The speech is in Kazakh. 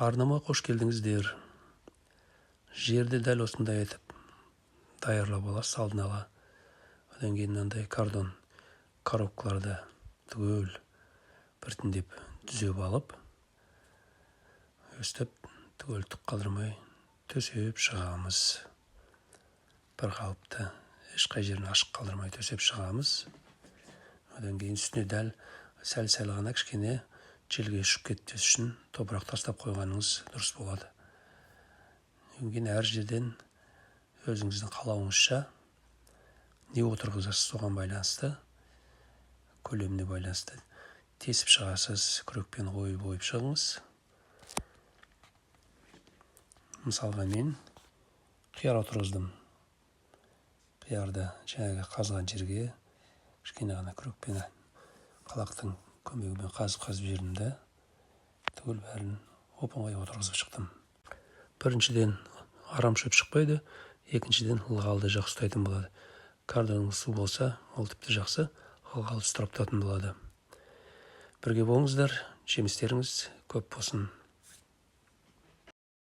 Арнама қош келдіңіздер. Жерді дәл осындай етіп даярлап аласыз алдын ала. Одан кейін мынандай картон коробкаларды түгел біртіндеп түзеп алып, өстіп түгел түк қалдырмай төсеп шығамыз. Бір қалыпты, ешқай жерін ашық қалдырмай төсеп шығамыз. Одан кейін үстіне дәл сәл-сәл ғана, кішкене желге ұшып кетпес үшін топырақ тастап қойғаныңыз дұрыс болады. Одан кейін әр жерден өзіңіздің қалауыңызша не отырғызасыз, соған байланысты, көлеміне байланысты тесіп шығасыз. Күрекпен ойып ойып шығыңыз. Мысалға, мен қияр отырғыздым. Қиярды жаңағы қазған жерге кішкене ғана күрекпен, қалақтың көмегімен қазып қазып жібердім да, түгел бәрін оп оңай отырғызып шықтым. Біріншіден, арам шөп шықпайды, екіншіден, ылғалды жақсы ұстайтын болады. Картоныңыз су болса, ол тіпті жақсы, ылғалды ұстап тұратын болады. Бірге болыңыздар, жемістеріңіз көп болсын.